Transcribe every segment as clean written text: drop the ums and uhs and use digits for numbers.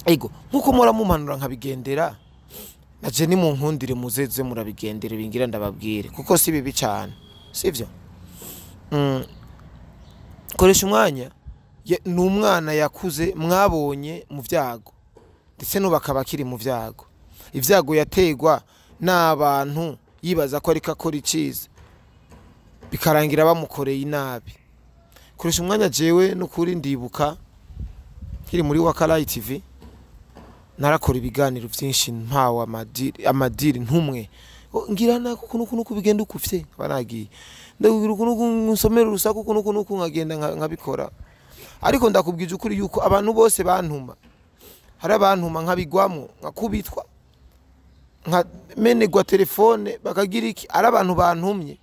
Ego nkuko muhora mumpanura nkabigendera, naje ni mu nkundire muzeze murabigendera, bingira ndababwire kuko si bibi cyane, sivyo? Koresha umwanya ni umwana yakuze mwabonye mu vyago, ndetse n'ubu akaba akiri mu vyago. Ivyago yategwa n'abantu yibaza ko ariko akora iciza, bikarangira bamukoreye inabi. Koresha umwanya, jewe n'ukuri ndibuka nkiri muri Wakalayi TV narakora ibiganiro vyinshi, mpawe amadiri ntumwe. O, ngira nako ukuntu ukuntu uku bigenda ukufye, nkaba nagiye ndakubwira ukuntu uku nsomera urusaku ukuntu ukuntu uku nkagenda nkabikora. Ariko ndakubwije ukuri yuko abantu bose bantuma, hari abantuma nkabigwamwo, nkakubitwa, nkamenegwa telefone, bakagira iki, ari abantu bantumye.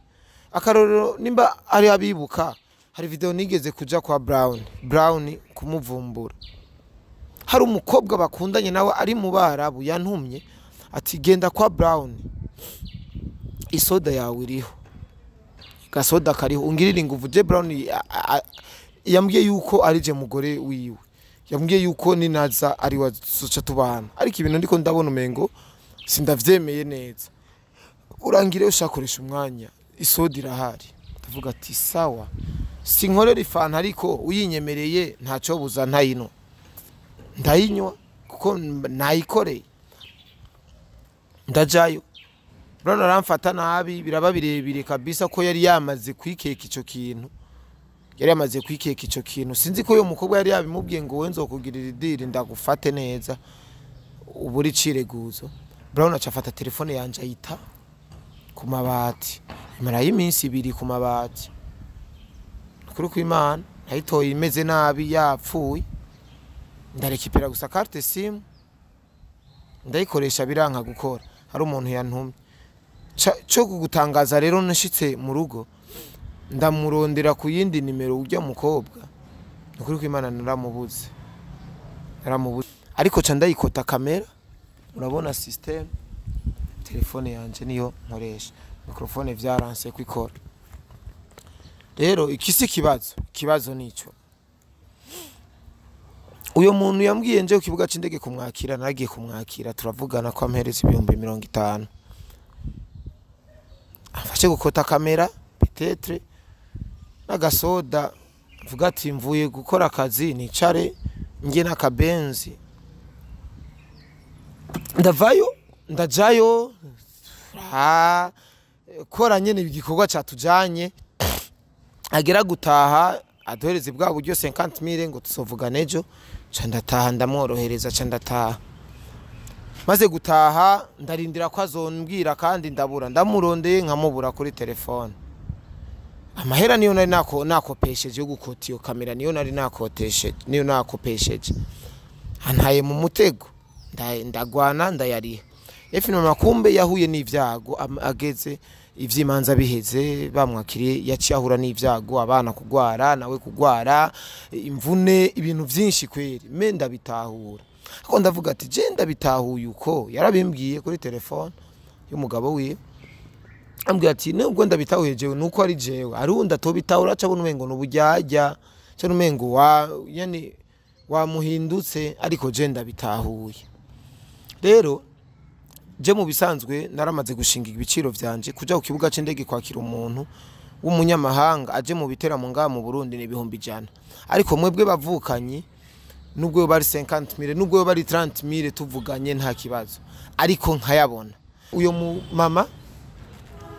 Akarorero, nimba ari abibuka, hari video nigeze kuja kwa Brown kumuvumbura, hari umukobwa bakundanye nawe ari mu Barabu yantumye ati: "Genda kwa Brown, isoda yawe iriho, gasoda kariho, ungirire inguvu." Je Brown yambwiye yuko ari je mugore wiwe, yambwiye yuko ninaza ari wazoca tubana, ariko ibintu ndiko ndabona umengo sindavyemeye neza. Urangire ushakoresha umwanya, isoda irahari. Ndavuga ati: "Sawa, sinkorera ifanta, ariko uyinyemereye ntacyo buza ntayino ndayinywa kuko nayikoreye." Ndajayo, Brown aramfata nabi, biraba birebire kabisa, ko yari yamaze kwikeka ico kintu, yari yamaze kwikeka ico kintu. Sinzi ko uyo mukobwa yari yabimubwiye ngo: "We nzokugirira idiri, ndagufate neza uburi cireguzo." Brown aca afata telefone yanje ayita ku mabati, imarayo iminsi 2 ku mabati. Ukuri kw'Imana, nayitoye imeze nabi, yapfuye. Ndarekipera gusa carte SIM, ndayikoresha biranka gukora. Hari umuntu yantumye. Cyo kugutangaza rero, nashitse mu rugo ndamurondera ku yindi nimero ujya mukobwa, ukuri kw'Imana naramubuze, naramubuze. Ariko ca ndayikota kamera, urabona system, telefone yanje niyo nkoresha, microphone vyaranse kwikora. Rero iki si ikibazo, ikibazo nico uyo muntu yambwiye nje ku kibuga c'indege kumwakira. Naragiye kumwakira, turavugana ko ampereza 50,000 amfashe gukota kamera, peut-être n'agasoda, mvuga ati: "Mvuye gukora akazi, nicare nge n'akabenzi." Ndavayo, ndajayo, kora nyene igikorwa catujanye. Agera gutaha aduhereze bwa buryo 50,000 ngo tuzovugana ejo. Ca ndataha, ndamworohereza, ca ndataha. Maze gutaha ndarindira ko azombwira kandi ndabura, ndamurondeye nkamubura kuri telefone. Amahera niyo nari nakopesheje yo gukota iyo kamera, niyo nari nakotesheje, niyo nakopesheje, antaye mu mutego, ndagwana ndayariha. Efi mama kumbe yahuye n'ivyago, ageze ivy'imanza biheze bamwakiriye, yaciye ahura n'ivyago, abana kugwara, nawe kugwara imvune, ibintu vyinshi kweri. Me ndabitahura, ariko ndavuga ati: "Je ndabitahuye uko yarabimbwiye kuri telefone y'umugabo wiwe." Ambwira ati: "Nubwo ndabitahuye jewe, nuko ari jewe, ari wundi atobitahura, aca abona umengo n'uburyarya, aca umengo wa yani wamuhindutse, ariko je ndabitahuye." Rero je mu bisanzwe naramaze gushinga ibiciro vyanje. Kuja ku kibuga c'indege kwakira umuntu w'umunyamahanga aje mu biteramo ngaha mu Burundi ni 100,000. Ariko mwebwe bavukanyi, nubwo yoba ari 50,000, nubwo yoba ari 30,000, tuvuganye nta kibazo, ariko nkayabona. Uyo mu mama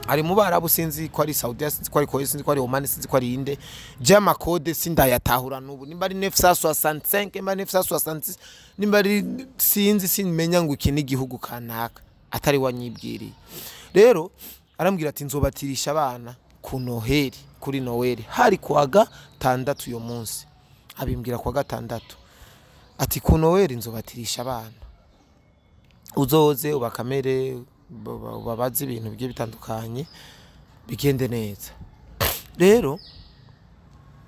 ari mu Barabu, sinzi ko ari Saudiya, sinzi ko ari Kuwait, sinzi ko ari Oman, sinzi ko ari inde. Je amakode sindayatahura n'ubu, nimba ari 965, nimba ari 966, nimba ari sinzi, simenya ngo iki ni igihugu kanaka atari wanyibwiriye. Rero arambwira ati: "Nzobatirisha abana ku Noheli, kuri Noheli." Hari kuwa gatandatu, uyo munsi abimbwira kuwa gatandatu, ati: "Ku Noheli nzobatirisha abana, uzoze ubakamere, ubabaze ibintu bigiye bitandukanye, bigende neza." Rero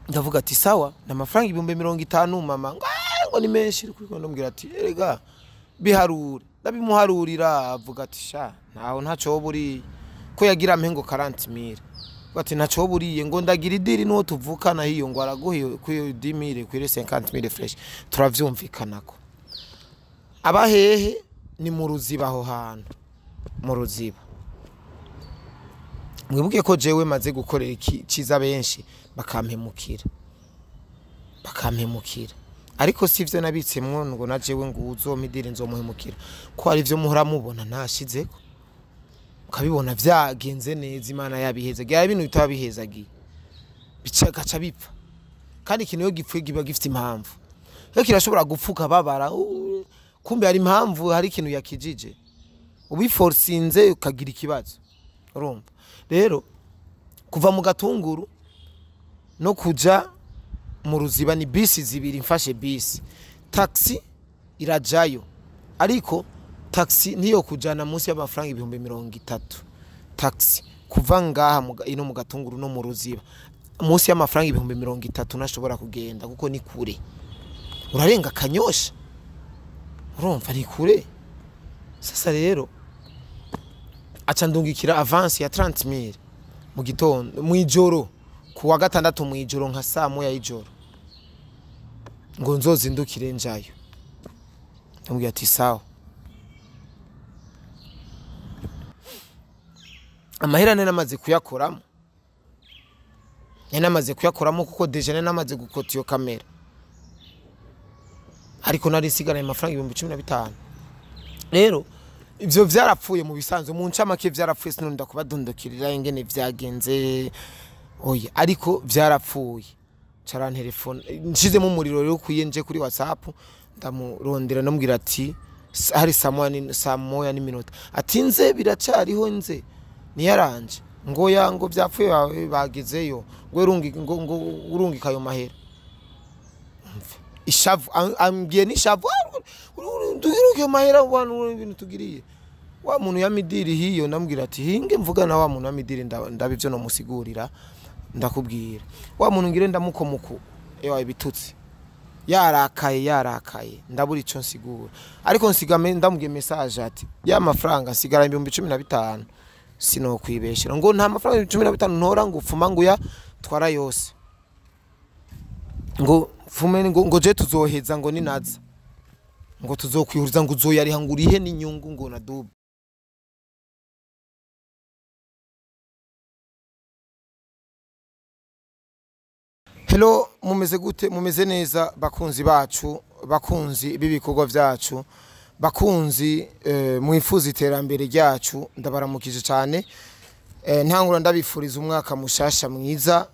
ndavuga ati: "Sawa, ni amafaranga 50,000." Mama ngo: "Ah," ngo ni menshi. Kuri ndamubwira ati: "Erega biharure." Ndabimuharurira, avuga ati: "Sha, ntaho ntaco buri ko yagira ampe ngo 40,000." Ati ntaco buriye, ngo ndagira idiri n'uwo tuvukana hiyo, ngo araguha kuri 10000, kuri 50000 fresh. Turavyumvikanako. Abahehe ni mu Ruziba, aho hantu mu Ruziba. Mwibuke ko jewe maze gukorera iki ciza benshi bakampemukira, ariko si ivyo nabitsemwo ngo na jewe ngo uzompa idiri nzomuhemukira, ko hari ivyo muhora mubona ntashizeko, ukabibona vyagenze neza, Imana yabihezagiye. Hari ibintu bitaba bihezagiye, bica gaca bipfa. Kandi ikintu iyo gipfuye kiba gifite impamvu. Iyo kirashobora gupfuka babara, kumbe hari impamvu, hari ikintu yakijije, ubiforsinze ukagira ikibazo. Urumva rero, kuva mu Gatunguru no kuja mu Ruziba ni bisi zibiri. Mfashe bisi, taxi irajayo, ariko taxi niyo kujana munsi y'amafaranga 30,000. Taxi kuva ngaha ino mu Gatunguru no mu Ruziba, munsi y'amafaranga 30,000 ntashobora kugenda, kuko ni kure, urarenga Kanyosha. Urumva ni kure. Sasa rero aca ndungikira avance ya 30000 mu gitondo, mwijoro, kuwa gatandatu mwijoro, nka saa 1 y'ijoro, ngo nzozindukire njayo. Ndamubwira ati sawa. Amahera nari namaze kuyakoramo, nari namaze kuyakoramo, kuko déjà nari namaze gukota iyo kamera, ariko nari nsigaranye amafaranga 15,000. Rero ivyo vyarapfuye mu bisanzwe, mu ncamake vyarapfuye. Sinonda kubadondokirira ingene vyagenze, oya, ariko vyarapfuye. Carantelefone nshizemo umuriro rero ukwiye, nje kuri WhatsApp ndamurondera, ndamubwira ati hari saa 1 n'iminota, ati nze biracariho, nze niyaranje, ngo ya ngo vyapfuye, bawe bagezeyo, ngo urungi, ngo urungika ayo mahera. Umve ishavu, ambwiye n'ishavu, "Urungi ayo mahera wana, ibintu tugiriye wa muntu ya midiri hiyo." Ndamubwira ati hinge mvugana wa muntu wa midiri, ndaba ivyo nomusigurira, ndakubwira wa muntu ngire ndamukomuku. Ewa, ibitutsi, yarakaye, yarakaye, ndabura ico nsigura. Ariko nsigame ndamubwiye message ati ya mafaranga nsigara 15,000, sinokwibeshera, ngo nta mafaranga 15,000 ntora, ngo ufuma ngo uya twara yose, ngo fume, ngo je tuzoheza, ngo ninaza ngo tuzokwihuriza, ngo uzoyariha, ngo urihe n'inyungu, ngo na double. Hello, mumeze gute? Mumeze neza bakunzi bacu, bakunzi b'ibikorwa vyacu, bakunzi mwifuza iterambere ryacu? Ndabaramukije cyane. Ntangura ndabifuriza umwaka mushasha mwiza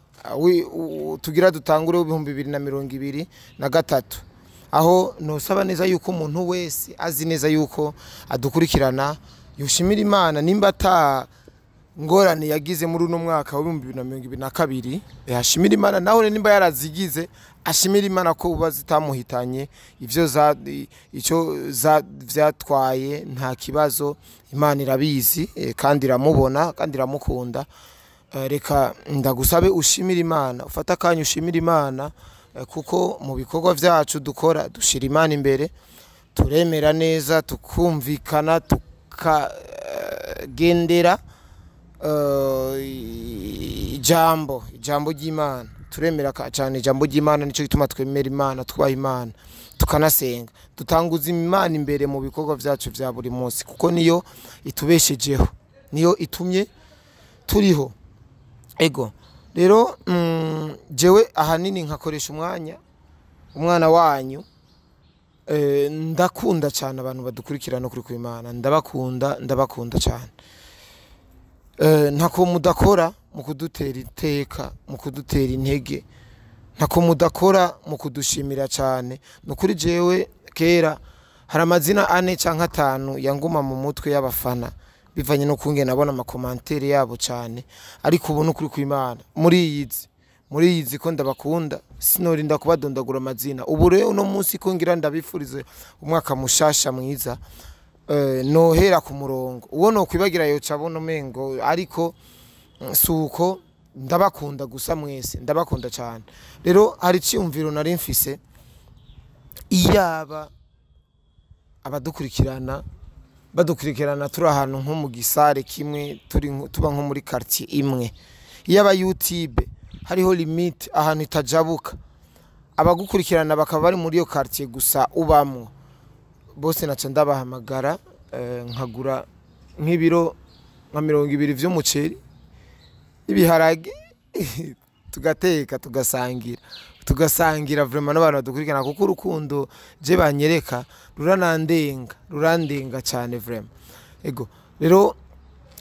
tugira dutangure 2023, aho nosaba neza yuko umuntu wese azi neza yuko adukurikirana yoshimira Imana nimba ata ngorane yagize muri uno mwaka wa 2022. Ashimira Imana, naho nimba yarazigize ashimira Imana ko uba zitamuhitanye, ivyo za icyo za vyatwaye nta kibazo, Imana irabizi, kandi iramubona kandi iramukunda. Reka ndagusabe ushimira Imana, ufata akanya ushimira Imana, kuko mu bikorwa vyacu dukora dushira Imana imbere, turemera neza, tukumvikana, tukagendera ijambo ry'Imana. Turemera cyane ijambo ry'Imana, nicyo gituma twemera Imana, twubaha Imana, tukanasenga, dutanguza Imana imbere mu bikorwa vyacu vya buri munsi, kuko niyo itubeshejeho, niyo itumye turiho. Ego rero, jewe ahanini nkakoresha umwanya umwana wanyu. Ndakunda cyane abantu badukurikirana kuri kw'Imana, ndabakunda, ndabakunda cyane. Ntako mudakora mu kudutera iteka, mu kudutera intege, ntako mudakora mu kudushimira cyane. Nukuri jewe kera hari amazina ane canke atanu yanguma mu mutwe y'abafana, bivanye no kungena abona ama commentaires yabo cyane, ariko ubu nukuri kw'Imana muri yizi ko ndabakunda, sinorinda kubadondagura amazina. Ubu rero uno munsi ko ngira ndabifurize umwaka mushasha mwiza, nohera ku murongo uwo nokwibagira yoca abona umengo, ariko suko ndabakunda gusa mwese, ndabakunda cyane. Rero hari iciyumviro nari mfise: iyaba abadukurikirana badukurikirana turi ahantu nko mu gisare kimwe, turi tuba nko muri quartier imwe, Iyaba YouTube hariho limite ahantu itajabuka, abagukurikirana bakaba bari muri iyo quartier gusa ubamwo bose, naca ndabahamagara, nkagura nk'ibiro nka 20 vy'umuceri, ibiharage, tugateka, tugasangira vraiment n'abantu badukurikirana, kuko urukundo je banyereka ruranandenga, rurandenga cyane vraiment. Ego rero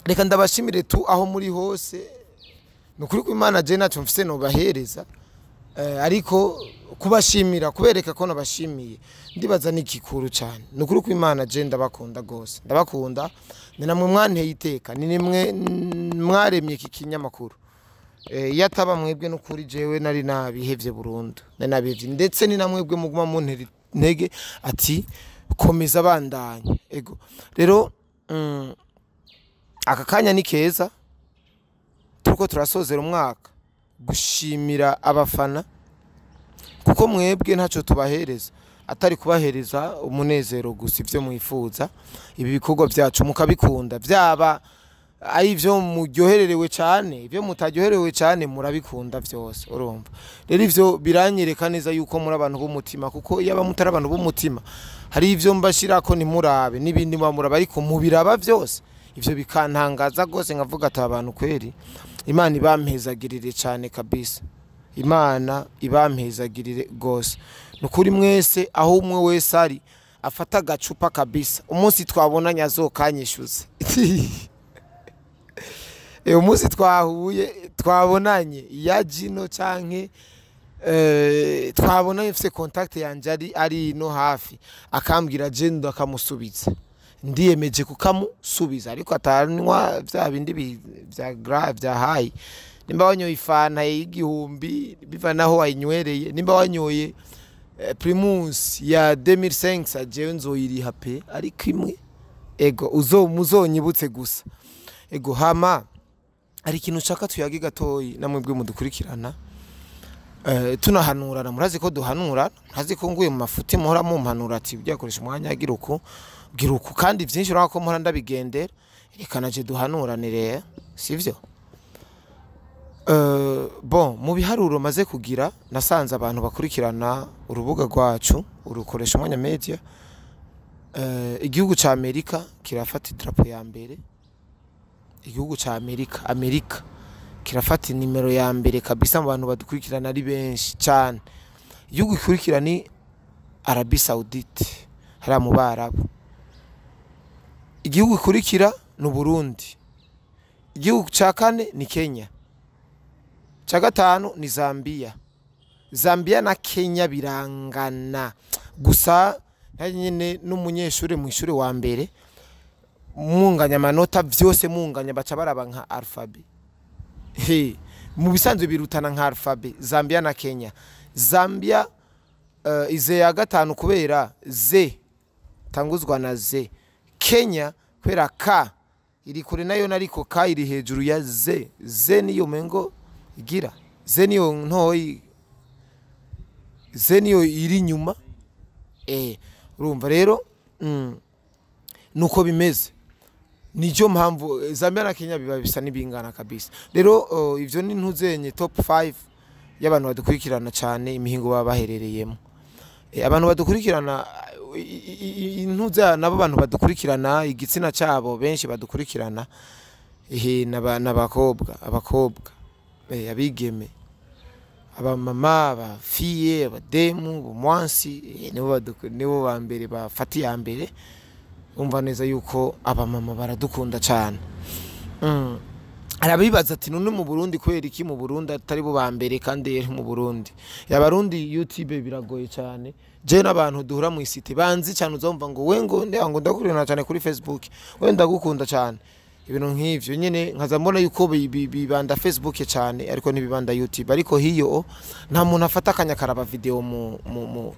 reka ndabashimire tu aho muri hose. Ni ukuri ko Imana je ntacyo mfise nobahereza, ariko kubashimira, kubereka ko nabashimiye, ndibaza ni gikuru cyane. Ni ukuri ko Imana je ndabakunda gose, ndabakunda. Ni namwe mwanteye iteka, ni nimwe mwaremye iki kinyamakuru. Iyo ataba mwebwe, n'ukuri jewe nari nabihevye burundu, nari nabihevye. Ndetse ni namwebwe muguma muntera intege ati komeza, bandanye. Ego rero, aka kanya ni keza, turiko turasozera umwaka, gushimira abafana, kuko mwebwe ntacyo tubahereza atari kubahereza umunezero gusa. Ibyo mwifuza, ibi bikorwa byacu mukabikunda, byaba ari ibyo muryohererewe cyane, ibyo mutaryoherewe cyane, murabikunda byose. Urumva rero ivyo biranyereka neza yuko muri abantu b'umutima, kuko iyo aba mutari abantu b'umutima, hari ibyo mbashirako ntimurabe, n'ibindi muba muraba, ariko mubiraba byose. Ivyo bikantangaza rwose, nkavuga ati abantu kweri Imana ibampezagirire cyane kabisa, Imana ibampezagirire rwose. Ni ukuri mwese aho umwe wese ari afata agacupa kabisa, umunsi twabonanye azokanyishyuza. Umunsi twahuye, twabonanye ya jino canke twabonanye mfise contact yanje ari no hafi, akambwira, je ndakamusubiza, ndiyemeje kukamusubiza, ariko atanywa vya bindi vya grave vya high. Nimba wanyoye ifanta y'igihumbi, biva naho wayinywereye, nimba wanyoye Primus ya 2005, jewe nzoyiriha pe, ariko imwe. Ego uzo muzonyibutse gusa. Ego hama hari ikintu nshaka tuyage gatoyi namwebwe mudukurikirana, tunahanurana. Murazi ko duhanura, murazi ko nguye mu mafuti muhora mumpanura ati byakoresha umwanya, gira uku, gira uku, kandi byinshi urabona ko mpora ndabigendera. Reka naje duhanurane rero, sivyo? Bon, mu biharuro maze kugira, nasanze abantu bakurikirana urubuga rwacu urukoresha umwanya media, igihugu ca Amerika kirafata idarapo ya mbere. Igihugu ca Amerika kirafata nimero ya mbere kabisa mu bantu badukurikirana ari benshi cyane. Igihugu gikurikira ni Arabie Saoudite, hariya mu Barabu. Igihugu gikurikira ni Burundi. Igihugu ca kane ni Kenya, ca gatanu ni Zambia. Zambia na Kenya birangana gusa, nayo nyine n'umunyeshuri mu ishuri wa mbere munganya amanota vyose, munganya baca baraba nka alphabet. He mu bisanzwe birutana nka alphabet, Zambia na Kenya. Zambia ize ya gatanu kubera Z tanguzwa na Z, Kenya kubera K iri kure nayo, ariko K iri hejuru ya Z. Z niyo mengo igira Z niyo ntoyi, Z niyo iri nyuma. Urumva rero, nuko bimeze. Nijo mpamvu Zambia na Kenya biba bisa n'ibingana kabisa. Rero ivyo ni ntuzenye top 5 y'abantu badukurikirana cyane, imihingo baba baherereyemo. Abantu badukurikirana, intuza nabo bantu badukurikirana, igitsina cyabo benshi badukurikirana ehe n'abakobwa, abakobwa, abigeme, abamama, abafiye, abademu, bumwansi, nibo ba mbere bafata iya mbere. Umva neza yuko abamama baradukunda cyane. Arabibaza ati none mu Burundi kubera iki mu Burundi atari bo ba mbere kandi yari mu Burundi? Abarundi YouTube biragoye cyane. Je n'abantu duhura mu isite banzi cyane, uzumva ngo we ngo ngo ndakurikirana cyane kuri Facebook, we ndagukunda cyane, ibintu nk'ivyo nyene. Nkaza mbona yuko bibanda Facebook cyane ariko ntibibanda YouTube. Ariko hiyo nta muntu afata akanya karaba video mu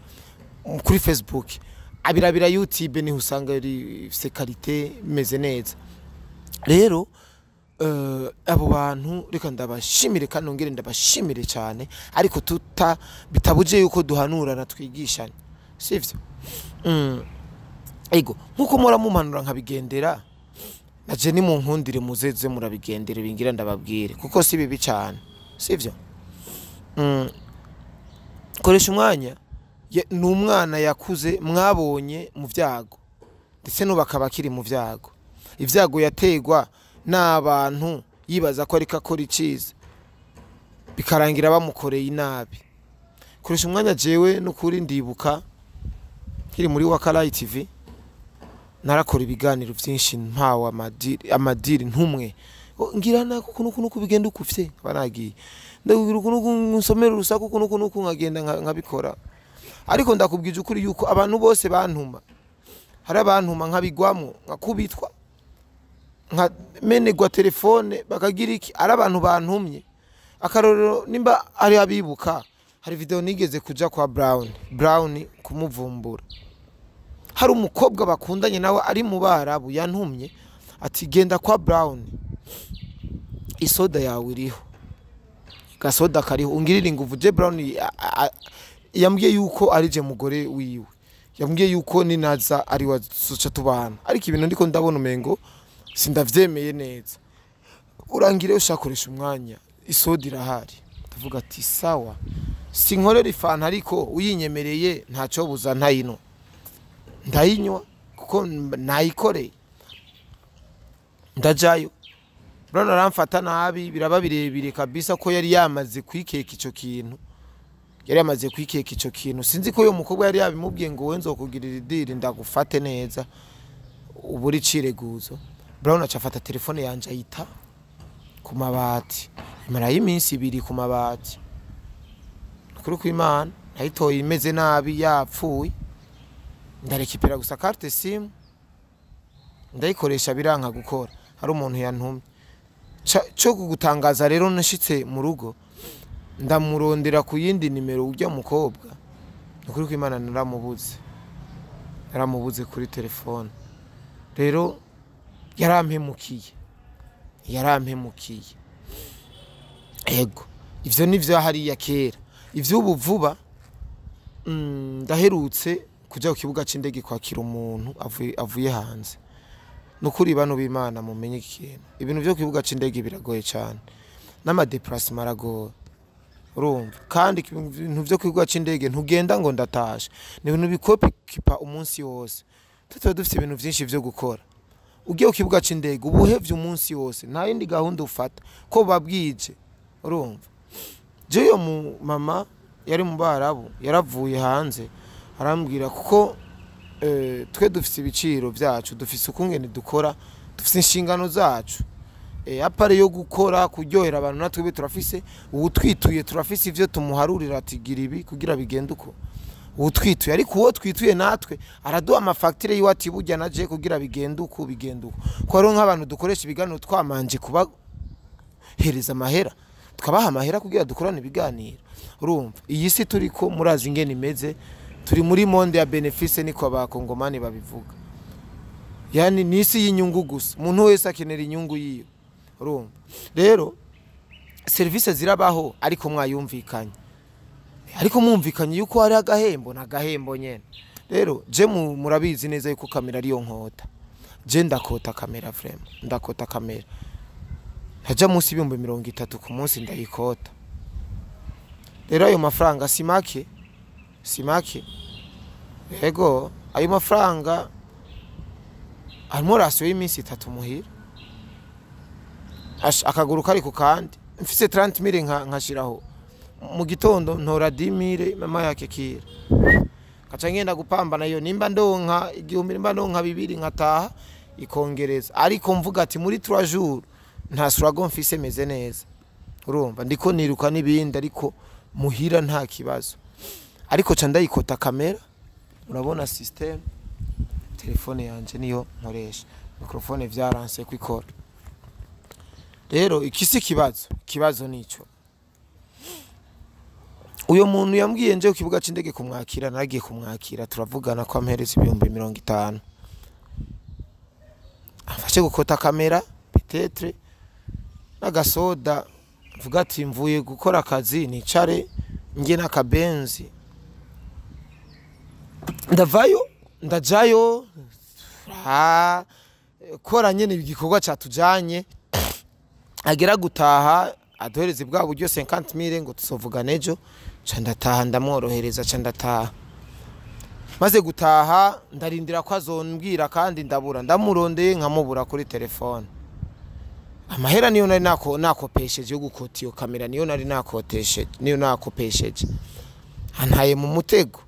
kuri Facebook, abirabira YouTube, niho usanga iri ifise qualité imeze neza. Rero abo bantu reka ndabashimire kandi nongere ndabashimire cyane, ariko tuta bitabuje yuko duhanurana, twigishanya, sivyo? Ego nkuko mura mumpanura nkabigendera. Naje ni mu nkundire muzeze murabigendere bingira ndababwire, kuko si bibi cyane, sivyo? Koresha umwanya ni umwana yakuze mwabonye mu vyago, ndetse n'ubu akaba akiri mu vyago. Ivyago yategwa n'abantu yibaza ko ariko akora iciza, bikarangira bamukoreye inabi. Koresha umwanya jewe n'ukuri ndibuka nkiri muri Wakalayi TV narakora ibiganiro vyinshi mpawe amadiri ntumwe. Ngira nako kuno kuno kubigenda ukufye banagiye ndabwira kuno nsomera urusaku kuno kuno nkagenda nkabikora. Ariko ndakubwije ukuri yuko abantu bose bantuma, hari abantuma nkabigwamwo nkakubitwa nka menegwa telefone bakagira iki, ari abantu bantumye. Akarorero nimba ari abibuka hari video nigeze kuja kwa Brown kumuvumbura, hari umukobwa bakundanye nawe ari mu Barabu yantumye ati genda kwa Brown isoda yawe iriho, gasoda kariho ungirira inguvu. Je Brown yambwiye yuko ari je mugore wiwe, yambwiye yuko ninaza ari wazoca tubana, ariko ibintu ndiko ndabona umengo sindavyemeye neza. Urangire ushakoresha umwanya isoda irahari, ndavuga ati sawa sinkorera ifanta ariko uyinyemereye ntaco buza ntayino ndayinywa kuko nayikoreye. Ndajayo Brown aramfata nabi, biraba birebire kabisa ko yari yamaze kwikeka ico kintu, yari yamaze kwikeka ico kintu. Sinzi ko uyo mukobwa yari yabimubwiye ngo we nzokugirira idiri ndagufate neza uburi cireguzo. Brown aca afata telefone yanje ayita ku mabati, imara y'iminsi ibiri ku mabati. Kuri kw'Imana nayitoye imeze nabi yapfuye, ndarekipera gusa carte SIM ndayikoresha biranka gukora. Hari umuntu yantumye cyo kugutangaza rero, nashitse mu rugo ndamurondera ku yindi nimero ujya mukobwa, nukuri kw'Imana naramubuze kuri telefone. Rero yarampemukiye. Ego ivyo ni vyo hariya kera. Ivyo ubu vuba ndaherutse kuja ku kibuga c'indege kwakira umuntu avuye hanze. Nukuri bano b'Imana mumenye ikintu, ibintu vyo ku kibuga c'indege biragoye cyane, n'amadeplacement aragoye urumva. Kandi ibintu vyo ku kibuga c'indege ntugenda ngo ndatashe, ni ibintu bikopikipa umunsi wose. Tuba dufite ibintu vyinshi vyo gukora. Ugiye ku kibuga c'indege ubuhevye umunsi wose, nta yindi gahunda ufata ko babwije urumva. Jewe mu mama yari mu Barabu yaravuye hanze arambwira kuko twe dufise ibiciro vyacu, dufise ukungene dukora, dufise inshingano zacu. Apare yo gukora kuryohera abantu natwe turafise uwutwituye, turafise ivyo tumuharurira ati gira ibi kugira bigende uko uwutwituye. Ariko uwo twituye natwe araduha amafacture yiwe ati burya naje kugira bigende uko bigende uko. Ko rero nk'abantu dukoresha ibiganiro twamanje kubahereza amahera, tukabaha amahera kugira dukorane ibiganiro urumva. Iyi si turiko murazi ingene imeze, turi muri monde ya benefice niko abakongomani babivuga, yani ni isi y'inyungu gusa, umuntu wese akenera inyungu yiyo urumva. Rero service zirabaho ariko mwayumvikanye, ariko mwumvikanye yuko hari agahembo na gahembo nyene. Rero je murabizi neza yuko kamera ariyo nkota, je ndakota kamera vraiment, ndakota kamera ntaja munsi 30,000 ku munsi ndayikota. Rero ayo mafaranga si make, si make. Yego ayo mafaranga harimo rasiyo y'iminsi 3 muhira, akaguru kari ku kandi mfise 30,000 nkashiraho mu gitondo ntora 10,000 mama yake kira kaca ngenda gupambana yo, nimba ndonka 1,000 nimba ndonka 2 nkataha ikongereza. Ariko mvuga ati muri 3 jours nta surago mfise meze neza urumva, ndiko niruka nibindi ariko muhira nta kibazo. Ariko ca ndayikota kamera, urabona system telefone yanje niyo nkoresha, microphone vyaranse kwikora. Rero iki si kibazo, kibazo nico uyo muntu yambwiye nje ku kibuga c'indege kumwakira, naragiye kumwakira turavugana ko ampereza 50,000 amfashe gukota kamera peut-être n'agasoda, mvuga ati mvuye gukora akazi nicare nge n'akabenzi. Ndavayo ndajayo kora nyene igikorwa catujanye, agera gutaha aduhereze bwa buryo 50,000 ngo tuzovugana ejo. Ca ndataha, ndamworohereza, ca ndataha. Maze gutaha ndarindira ko azombwira kandi ndabura, ndamurondeye nkamubura kuri telefone. Amahera niyo nari nakopesheje yo gukota iyo kamera, niyo nari nakotesheje, niyo nakopesheje, antaye mu mutego,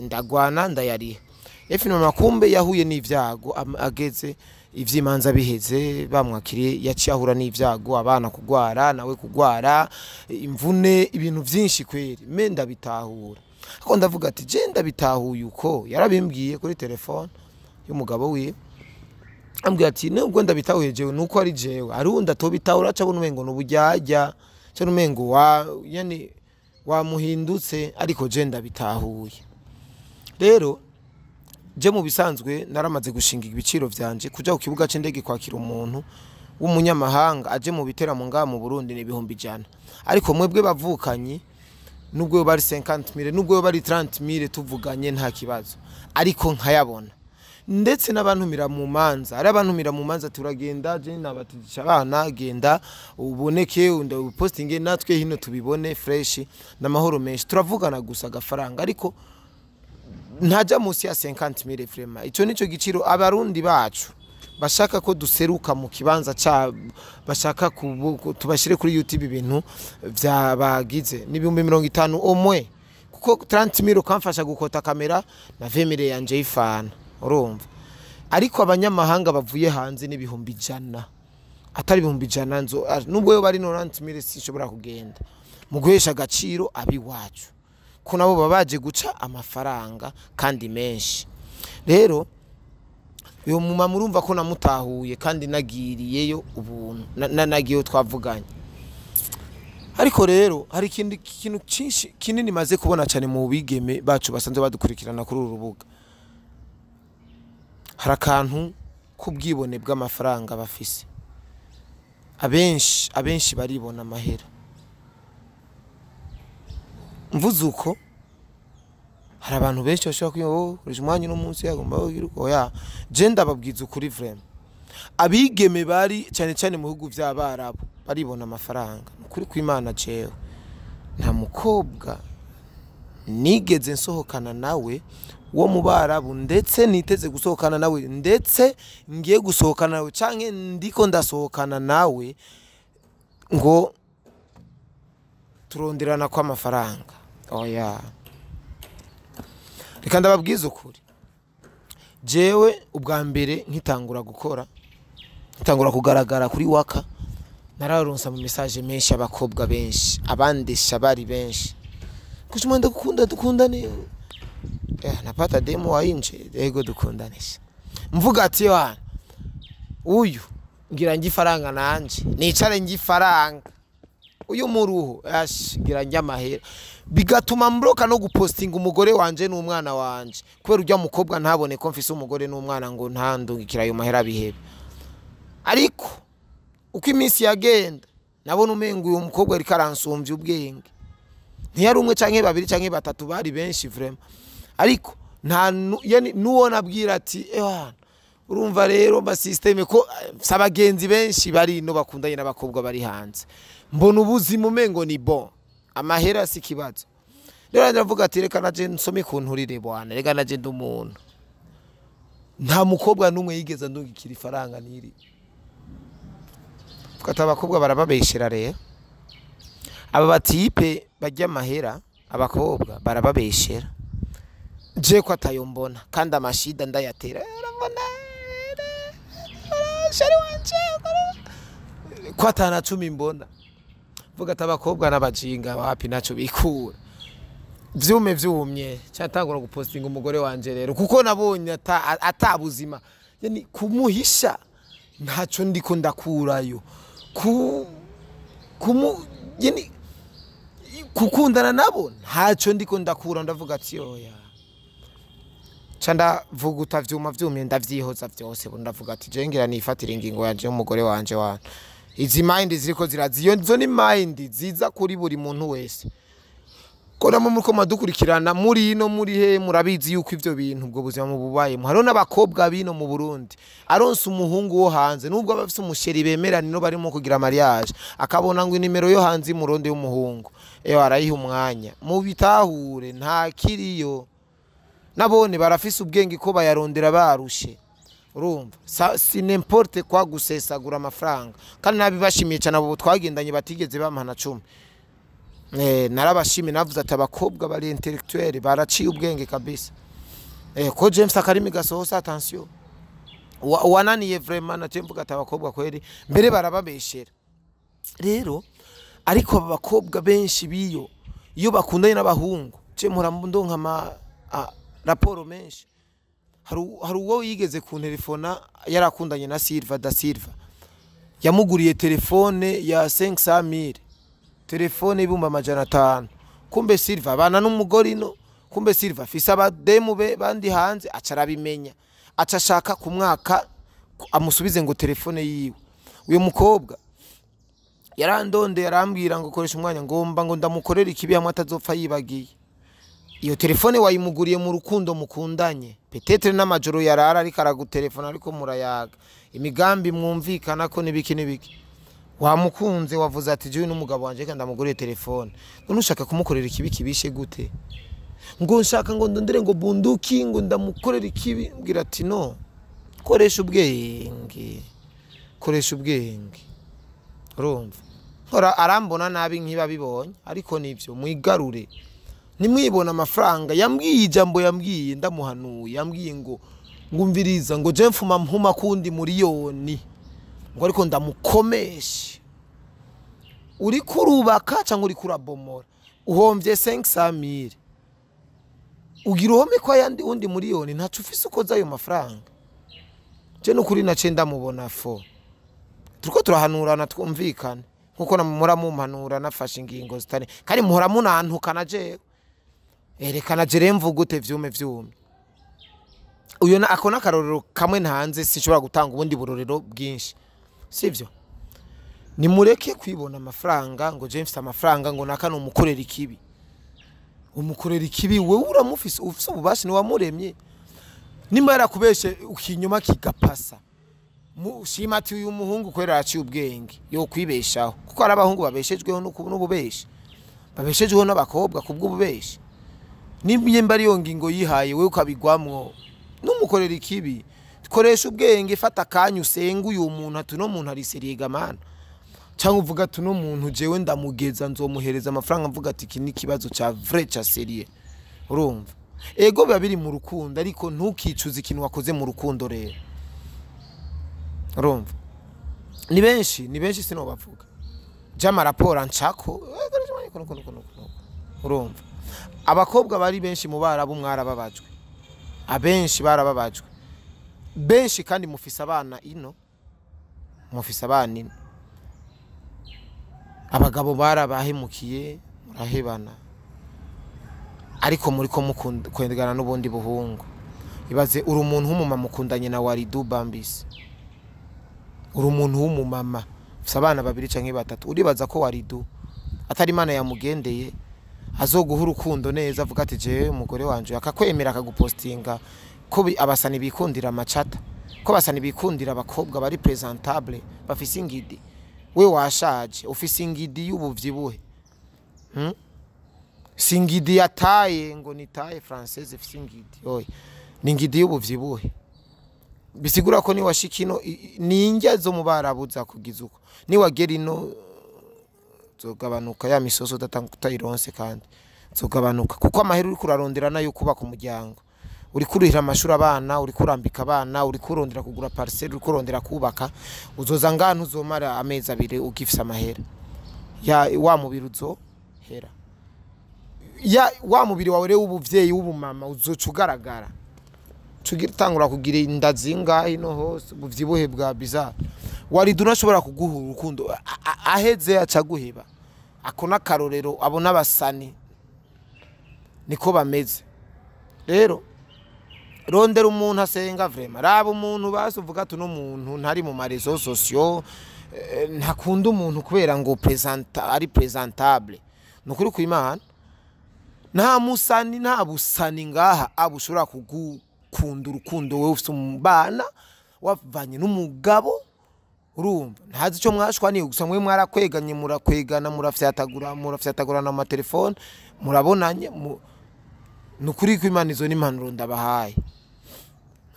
ndagwana ndayariha. Efi mama kumbe yahuye n'ivyago, ageze ivy'imanza biheze bamwakiriye, yaciye ahura n'ivyago, abana kugwara, nawe kugwara, imvune, ibintu vyinshi kweri. Me ndabitahura, ariko ndavuga ati je ndabitahuye uko yarabimbwiye kuri telefone y'umugabo wiwe, ambwira ati nubwo ndabitahuye jewe nuko ari jewe, ari wundi atobitahura, aca abona umengo n'uburyarya, aca umengo wa yani wamuhindutse, ariko je ndabitahuye. Rero je mu bisanzwe naramaze gushinga ibiciro vyanje. Kuja ku kibuga c'indege kwakira umuntu w'umunyamahanga aje mu biteramo ngaha mu Burundi ni 100,000, ariko mwebwe bavukanyi, nubwo yoba ari 50,000, nubwo yoba ari 30,000, tuvuganye nta kibazo, ariko nkayabona. Ndetse n'abantumira mu manza, ari abantumira mu manza turagenda, je nabatisha abana, genda uboneke upostinge natwe hino tubibone fresh n'amahoro menshi, turavugana gusa agafaranga, ariko ntajya munsi ya 50,000 vraiment. Ico nico giciro abarundi bacu bashaka ko duseruka mu kibanza ca bashaka tubashire kuri YouTube ibintu vyabagize ni 50,000 omwe, kuko 30,000 ukamfasha gukota kamera na 20,000 yanje y'ifana, urumva. Ariko abanyamahanga bavuye hanze ni 100,000, atari 100,000 nzo nubwo yo bari 90,000 sinshobora kugenda. Mu guhesha agaciro abiwacu, ko nabo babaje guca amafaranga kandi menshi. Rero uyo mumama urumva ko namutahuye kandi nagiriyeyo ubuntu, nagiyeyo twavuganye. Ariko rero hari ikindi kintu cinshi kinini maze kubona cyane mu bigeme bacu basanzwe badukurikirana kuri uru rubuga. Hari akantu k'ubwibone bw'amafaranga bafise. Abenshi baribona amahera. Mvuze uko hari abantu benshi bashobora kwiba, oh, koresha umwanya uno munsi yagomba kugira uko. Oya, je ndababwiza ukuri vraiment. Abigeme bari cyane cyane mu bihugu vy'Abarabu baribona amafaranga. Ukuri kw'Imana, jewe nta mukobwa nigeze nsohokana nawe wo mu Barabu, ndetse niteze gusohokana nawe, ndetse ngiye gusohokana nawe canke ndiko ndasohokana nawe ngo turonderana kw'amafaranga. Oya, reka ndababwiza ukuri. Jewe ubwa mbere nkitangura gukora, nkitangura kugaragara kuri Waka, nararonsa mu message menshi abakobwa benshi, abandesha bari benshi. Kushuma ndakukunda, dukundane. Napata demo wa inje, ego dukundanisha. Mvuga ati wa uyu ngira ngifaranga nanje, nicare ngifaranga. Uyu muruho ash ngira njamahera. Bigatuma mbroka no gupostinga umugore wanje n'umwana wanje. Kubera urya mukobwa ntabone ko mfise umugore n'umwana ngo ntandungikira ayo mahera bihebe. Ariko uko iminsi yagenda nabona umengo uyu mukobwa ariko aransumvya ubwenge. Ntiyari umwe canke babiri canke batatu, bari benshi vraiment. Ariko nta yani nuwo nabwira ati ewana urumva rero mba system ko sabagenzi benshi bari no bakundanye n'abakobwa bari hanze. Mbona ubuzima umengo ni bon, amahera si kibazo. Rero ndavuga ati reka naje nsome kunturire bwana, reka naje ndi umuntu. Nta mukobwa numwe yigeze andungikira ifaranga niri. Fukata abakobwa barababeshera rero. Aba batipe bajya amahera abakobwa barababeshera. Je ko atayombona kandi amashida ndayatera. Urabona shari wanje ko atana 10 mbona. Vuga ati abakobwa n'abajinga wapi naco bikura. Vyume vyumye cyatangura gupostinga umugore wanje rero kuko nabonye atabuzima. Yani kumuhisha ntaco ndiko ndakurayo. Yani kukundana nabo ntaco ndiko ndakura, ndavuga ati oya. Canda vuguta vyuma vyumye ndavyihoza vyose, ndavuga ati je ngira nifatira ingingo yanje umugore wanje wa. Izi mind ziriko ziraziyo, zo ni mind ziza kuri buri muntu wese. Ko namwe muriko muradukurikirana muri ino, muri he, murabizi yuko ivyo bintu, ubwo buzima mububayemo. Hariho n'abakobwa bino mu Burundi, aronse umuhungu wo hanze, nubwo aba afise umu chéri bemerana ino, barimo kugira mariage, akabona ngo inimero yo hanze y'umurundi w'umuhungu, ewe, arayiha umwanya. Mubitahure, nta kiriyo. Nabone barafise ubwenge ko bayarondera barushe. Urumva, si n'importe kwa gusesagura amafaranga. Kandi nabibashimiye cyane abo twagendanye batigeze bampa na 10. Narabashimiye, navuze ati abakobwa bari intellectuel, baraciye ubwenge kabisa. Ko James akarimi gasohosa, attention. Wananiye vraiment, naciye mvuga ati abakobwa kweri mbere barababeshera rero. Ariko aba bakobwa benshi biyo, iyo bakundanye n'abahungu, je mpora ndonka ama raporo menshi. Hari uwo yigeze kuntelefona, yarakundanye na Silva da Silva, yamuguriye telefone ya 500,000, telefone 500,000. Kumbe Silva abana n'umugore ino, kumbe Silva afise abademu be bandi hanze. Aca arabimenya, aca ashaka ku mwaka amusubize ngo telefone yiwe. Uyo mukobwa yarandondeye, arambwira ngo koresha umwanya, ngomba ngo ndamukorera ikibi hamwe atazopfa yibagiye. Iyo telefone wayimuguriye mu rukundo mukundanye, peut-être n'amajoro yarara ariko aragutelefona, ariko murayaga imigambi mwumvikana ko nibiki nibiki. Wamukunze, wavuze ati jewe n'umugabo wanje reka ndamuguriye telefone. None ushaka kumukorera ikibi kibishe gute? Ngo nshaka ngo ndondere ngo bunduki ngo ndamukorera ikibi. Mbwira ati no, koresha ubwenge, koresha ubwenge. Urumva, nkora arambona nabi nkiba bibonye, ariko nivyo, mwigarure, nimwibona amafaranga. Yambwiye ijambo, yambwiye ndamuhanuye, yambwiye ngo ngumviriza, ngo je mfuma mpuma kundi miliyoni, ngo ariko ndamukomeshe. Uriko urubaka cyangwa uriko urabomora? Uhomvye 500,000, ugira uhome ko ayandi undi miliyoni, ntaco ufise ukoza ayo mafaranga. Je nukuri nace ndamubona fo. Turiko turahanurana, twumvikane, nkuko namura mumpanura nafashe ingingo zitari, kandi muhora munantukana jewe. Erekana jere mvuga ute vyume vyumye. Uyo na ako n'akarorero kamwe ntanze, sinshobora gutanga ubundi burorero bwinshi, sivyo? Nimureke kwibona amafaranga, ngo je mfise amafaranga, ngo naka numukorera ikibi. Umukorera ikibi wewe uramufise, ufise ububasha, ni wamuremye. Nimba yarakubeshe ukinyuma kigapasa, shima ati uyu muhungu kwera araciye ubwenge yo kwibeshaho, kuko hari abahungu babeshejweho n'ububeshi, babeshejweho n'abakobwa kubw'ububeshi. Nimba ariyo ngingo yihaye, wewe ukabigwamwo, numukorera ikibi. Koresha ubwenge, fata akanya usenge uyu muntu, ati uno muntu ari sérieux gamana, cyangwa uvuga ati uno muntu jewe ndamugeza, nzomuhereza amafaranga, mvuga ati iki ni ikibazo ca vrai, ca sérieux. Urumva, ego biba biri mu rukundo, ariko ntukicuze ikintu wakoze mu rukundo rero. Urumva, ni benshi, ni benshi, sinobavuga jama raporo ancako. Urumva, abakobwa bari benshi mu Barabu mwarababajwe, abenshi barababajwe benshi, kandi mufise abana ino, mufise abana ino. Abagabo barabahemukiye, murahebana, ariko muriko mukundana n'ubundi buhungu. Ibaze uri umuntu w'umumama ukundanye na Waridu Bambisi, uri umuntu w'umumama ufise abana babiri canke batatu, uribaza ko Waridu atari Imana yamugendeye azoguha urukundo neza, avuga ati jewe umugore wanje, akakwemera, akagupostinga, ko abasani bikundira amacata, ko abasani bikundira abakobwa bari présentable, bafise ingidi? We washaje, ufise ingidi y'ubuvyibuhe, Si ingidi yataye, ngo ni taille française ifise ingidi, oya, ni ingidi y'ubuvyibuhe. Bisigura ko niwashika ino ni indya zo mu Barabu zakugiza uko, niwagera ino zogabanuka, ya misoso utayironse, kandi zogabanuka, kuko amahera uriko urarondera nayo kubaka umuryango, uriko urihira amashuri abana, uriko urambika abana, uriko urondera kugura parcelle, uriko urondera kubaka. Uzoza ngaha ntuzomara amezi 2 ugifise amahera ya wa mubiri, uzohera ya wa mubiri wawe rero w'ubuvyeyi, w'ubumama, uzoca ugaragara, tangura kugira inda zingahe no hose, ubuvyibuhe bwa bizarre. Waridu unashobora kuguha urukundo, aheze aca guheba. Ako n'akarorero, abo n'abasani niko bameze. Rero rondera umuntu asenga vraiment, raba umuntu basi uvuga ati uno muntu ntari mu ma réseaux sociaux, ntakunda umuntu kubera ngo présenta ari présentable. Ni ukuri ku Imana. Nta musani, nta busani ngaha abushobora kugukunda urukundo wewe ufite umubana wavanye n'umugabo, urumva ntazi icyo mwashwaniye, gusa mwe mwarakweganye, murakwegana, murafyatagura, murafyatagurana mu matelefone, murabonanye. Ni ukuri ko Imana, izo n'impanuro ndabahaye.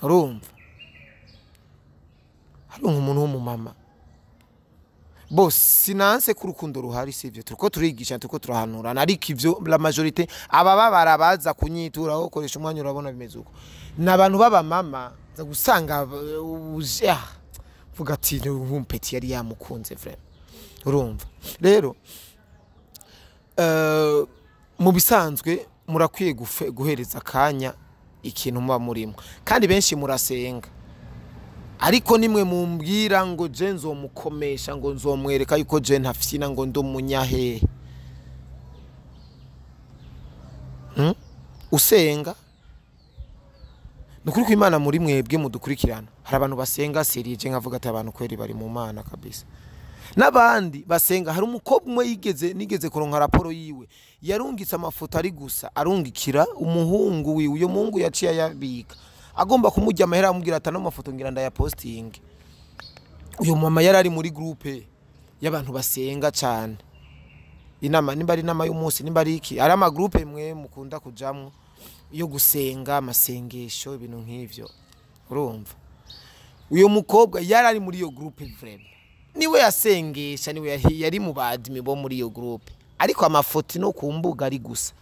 Urumva hari nk'umuntu w'umumama bose, sinanse ko urukundo ruhari, sivyo? Turiko turigisha, turiko turahanurana, ariko ivyo la majorité abababara baza kunyitura aho koresha umwanya, urabona bimeze uko, ni abantu b'abamama za gusanga vuga ati nk'umu petit yari yamukunze vraiment. Urumva rero, mu bisanzwe murakwiye guhereza akanya ikintu muba murimo, kandi benshi murasenga, ariko nimwe mumbwira ngo je nzomukomesha, ngo nzomwereka yuko je ntafyina, ngo ndi umunyahehe. Usenga nukuri ko Imana muri mwebwe mudukurikirana, hari abantu basenga sérieux, je nkavuga ati abantu kweri bari mu Mana kabisa, n'abandi basenga. Hari umukobwa umwe yigeze, nigeze kuronka raporo yiwe, yarungitse amafoto ari gusa arungikira umuhungu wiwe. Uyo muhungu yaciye ayabika, agomba kumurya amahera, amubwira ati ano mafoto ngira ndayapostinge. Uyo mama yari ari muri groupe y'abantu basenga cyane, inama, nimba ari inama y'umunsi, nimba ari iki, ari amagroupe mwe mukunda kujamwo yo gusenga, amasengesho, ibintu nk'ivyo. Urumva uyo mukobwa yari ari muri iyo groupe vraiment, niwe yasengesha, niwe yari mu badimi bo muri iyo groupe, ariko amafoto no ku mbuga ari gusa.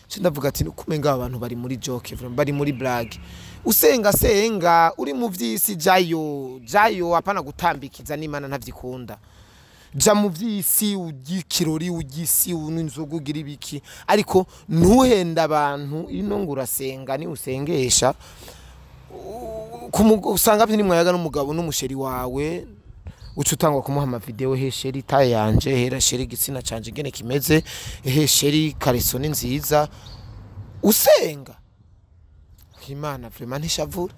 Nca ndavuga ati kumenga aba bantu bari muri joke vraiment, bari muri blague. Usenga senga, uri mu vy'isi jayo jayo, apana gutambikiza n'Imana ntavyikunda. Ja mu vy'isi, urya ikirori, urya isi, unywa inzoga, ugira ibiki, ariko ntuhenda abantu ino ngo urasenga. Ni usengesha usanga vyo nimwayaga n'umugabo n'umuchéri wawe, uca utangwa kumuha amavideo: he chéri, taille yanje, hera chéri, igitsina canje ingene kimeze, he chéri, kareso ni nziza. Usenga Imana vraiment ntishavura.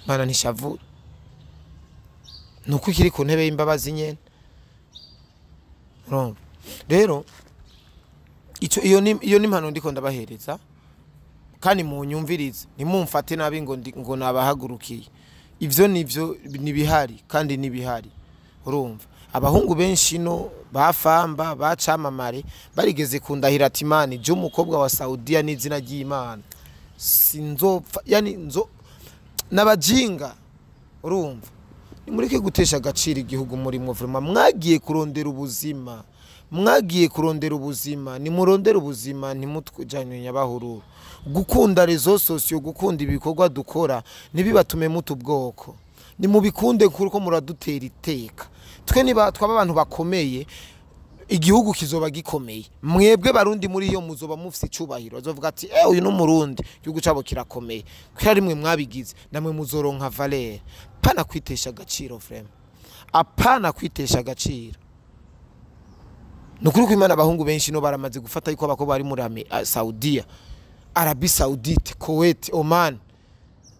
Imana ntishavura, nuko ikiri ku ntebe y'imbabazi nyene. Urumva rero ico, iyo ni impano ndiko ndabahereza, kandi munyumvirize, ntimumfate nabi ngo ngo nabahagurukiye. Ivyo nivyo nibihari kandi nibihari. Urumva abahungu benshi no bafamba bacamamare barigeze kundahira ati Imana je umukobwa wa Saudiya n'izina ry'Imana sinzopfa, yani nzo nabajinga. Urumva nimureke gutesha agaciro igihugu murimo vraiment. Mwagiye kurondera ubuzima, mwagiye kurondera ubuzima, nimurondere ubuzima, ntimutujanye nyabahururu. Gukunda réseaux sociaux, gukunda ibikorwa dukora, ntibibatume muta ubwoko. Nimubikunde kuko muradutera iteka. Twe niba twaba abantu bakomeye, igihugu kizoba gikomeye. Mwebwe Barundi muri iyo muzoba mufise icubahiro, azovuga ati eh, uyu n'Umurundi, igihugu cabo kirakomeye kubera rimwe mwabigize, namwe muzoronka valeur. Pana kwitesha agaciro vraiment, apana kwitesha agaciro. Nukuri ko Imana, abahungu benshi no baramaze gufata yuko abakobwa bari muri Saudiya, Arabie Saoudite, Kuwait, Oman,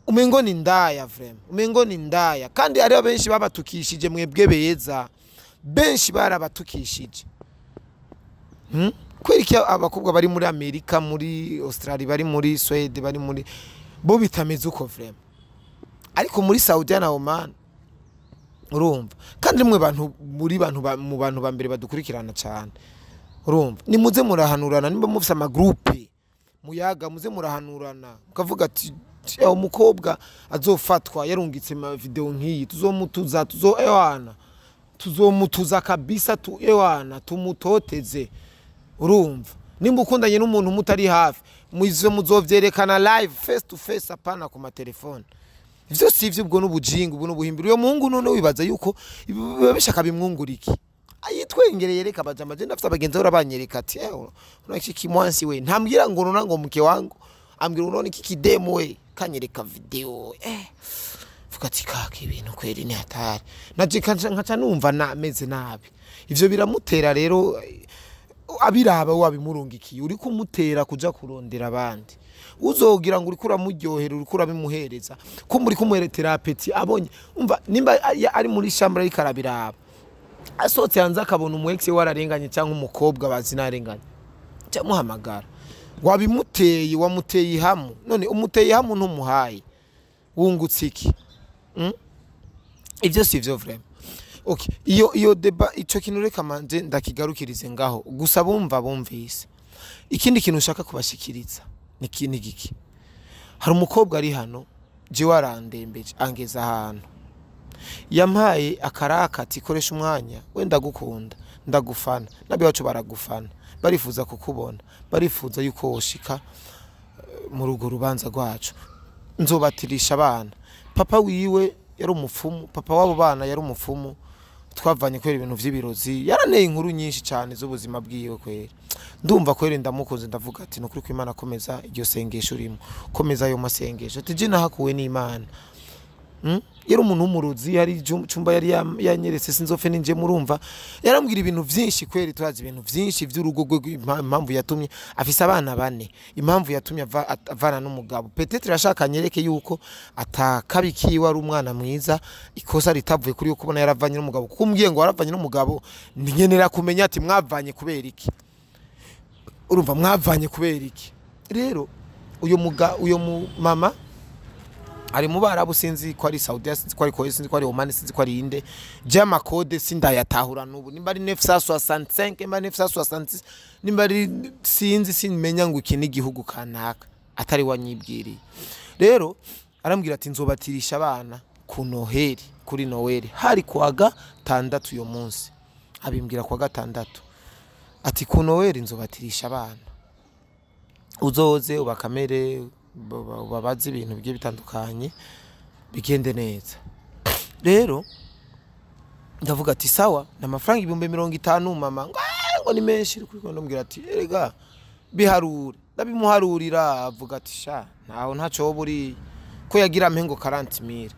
umengo ni ndaya vraiment, umengo ni ndaya. Kandi hariho benshi babatukishije, mwebwe beza, benshi barabatukishije. Kubera iki abakobwa bari muri Amerika, muri Australia, bari muri Swede, bari muri bo bitameze uko vraiment, ariko muri Saudiya na Oman? Urumva kandi mwe bantu muri bantu mu bantu ba mbere badukurikirana cyane, urumva nimuze murahanurana. Nimba mufise amagroupe muyaga, muze murahanurana, mukavuga ati umukobwa azofatwa yarungitse ma video nk'iyi, tuzomutuza, tuzo ewana, tuzomutuza kabisa, tu ewana tumutoteze. Urumva nimba ukundanye n'umuntu mutari hafi, muizo muzovyerekana live, face to face, apana ku matelefone. Ivyo si ivyo, ubwo n'ubujinga, ubwo n'ubuhimbiro. Uyo muhungu none wibaza yuko biba bishaka bimwungura iki? Ayitwengereye reka abajama. Je ndafite abagenzi bahora banyereka ati eh, unaona iki kimwansi we, ntambwira ngo nona ngo mke wangu, ambwira unaona iki kidemu we, kanyereka video, eh, vuga ati kaka, ibintu kweri ni hatari. Naje nkaca numva nameze nabi. Ivyo biramutera rero, abiraba wabimurungikiye, uri kumutera kuja kurondera abandi. Uzogira ngo uriko uramuryohera, uriko urabimuhereza, kumva uri kumuheretera appétit. Abonye, umva, nimba ari muri chambre ariko arabiraba, asohotse hanze akabona umu ex we ararenganye, cyangwa umukobwa bazi narenganye, Cyamuhamagara wabimuteye, wamuteye ihamu, none umuteye ihamu ntumuhaye, wungutse iki? Ibyo si byo vraiment. Okay, iyo débat, ico kintu reka manje ndakigarukirize ngaho gusa, bumva bumvise. Ikindi kintu ushaka kubashikiriza ni kintu giki? Hari umukobwa ari hano, jewe arandembeje, angeza ahantu, yampaye akaraka ati: "Koresha umwanya we, ndagukunda, ndagufana, n'abiwacu baragufana, barifuza kukubona, barifuza yuko woshika mu rugo rubanza rwacu, nzobatirisha abana." Papa wiwe yari umupfumu, papa w'abo bana yari umupfumu, twavanye kubera ibintu vy'ibirozi. Yaraneye inkuru nyinshi cyane z'ubuzima bwiwe kwera, ndumva kwera ndamukunze. Ndavuga ati: "Nukuri ko Imana, komeza iryo sengesho urimo, komeza ayo masengesho." Ati: "Je nahakuwe n'Imana." Yari umuntu w'umurozi, hari cumba yari yanyeretse, sinzofe ninje murumva. Yarambwira ibintu vyinshi kweri, turazi ibintu vyinshi vy'urugo rwe, impamvu yatumye afise abana bane, impamvu yatumye avana n'umugabo. Peut-être yashaka anyereke yuko atakabikiwe, ari umwana mwiza, ikosa ritavuye kuri yo kubona yaravanye n'umugabo. Kuko umbwiye ngo waravanye n'umugabo, nkenera kumenya ati: "Mwavanye kubera iki?" Urumva, mwavanye kubera iki? Rero uyu muga, uyu mu mama ari mu Barabu, sinzi ko ari Saudiya, sinzi ko ari Kuwait, sinzi ko ari Oman, sinzi ko ari inde. Je amakode sindayatahura n'ubu, nimba ari 965, nimba ari 966, nimba ari, sinzi, simenya ngo iki ni igihugu kanaka atari wanyibwiriye. Rero arambwira ati: "Nzobatirisha abana ku Noheli, kuri Noheli." Hari kuwa gatandatu uyo munsi, abimbwira kuwa gatandatu, ati: "Ku Noheli nzobatirisha abana, uzoze ubakamere, ubabaze ibintu bigiye bitandukanye, bigende neza." Rero ndavuga ati: "Sawa, ni amafaranga 50,000, mama." Ngo: "Ah," ngo ni menshi. Ariko ndamubwira ati: "Erega biharure." Ndabimuharurira, avuga ati: "Sha, ntaho ntaco buriye." Ko yagira ampe ngo 40,000,